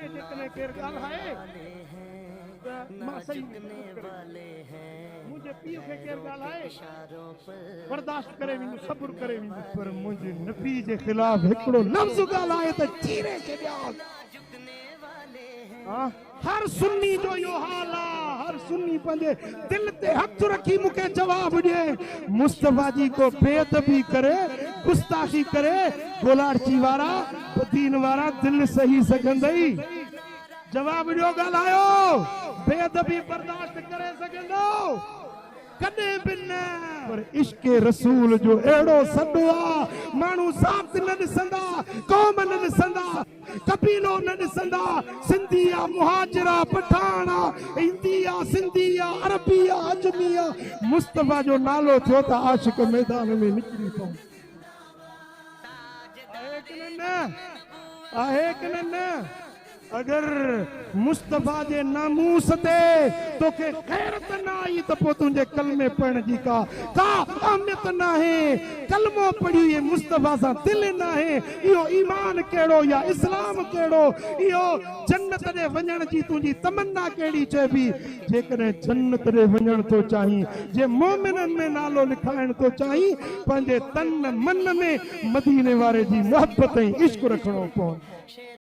کي جيڪڏهن ڪير ڳالهائي ته مان صحيح ۾ قبول ڪري ويندس. منهنجي پيء کي ڪير ڳالهائي برداشت ڪري ويندس، صبر ڪري ويندس. پر منهنجي نبي جي خلاف هڪڙو لفظ ڳالهائي ته چيري ڇڏيانس. هر سني جو اهو حال آ، هر سني پنهنجي دل تي هٿ رکي مون کي جواب ڏي، مصطفيٰ جي ڪو بي ادبي ڪري، گستاخي ڪري، گولاڙچي وارا، بدين وارا دل سهي سگهندئي؟ جواب ڏيو ڳالهايو، بي ادبي برداشت ڪري سگهندؤ؟ ڪڏهن به نه. پر عشق رسول جو اهڙو سڏ آ، ماڻهو ذات نه ڏسندا، قوم نه ڏسندا، قبيلو نه ڏسندا، سنڌي آ، مهاجر آ، پٺاڻ آ، هندي آ، سنڌي آ، عربي آ، عجمي آ، مصطفيٰ جو نالو ٿيو ته عاشق ميدان ۾ نڪري پون. آهي ڪي نه؟ آهي ڪي نه؟ اگر مصطفيٰ جي ناموس تي توکي غيرت نه آئي ته پوء تنهنجي ڪلمي پڙهڻ جي ڪا ڪا اهميت ناهي. ڪلمو پڙهي ۽ مصطفيٰ سان دل ناهي، اهو ايمان ڪهڙو يا اسلام ڪهڙو؟ اهو جنت ڏي وڃڻ جي تنهنجي تمنا ڪهڙي چئبي؟ جيڪڏهن جنت ڏي وڃڻ ٿو چاهين، جي مؤمنن ۾ نالو لکائڻ ٿو چاهين، پنهنجي تن من ۾ مديني واري جي محبت ۽ عشق رکڻو پوندو.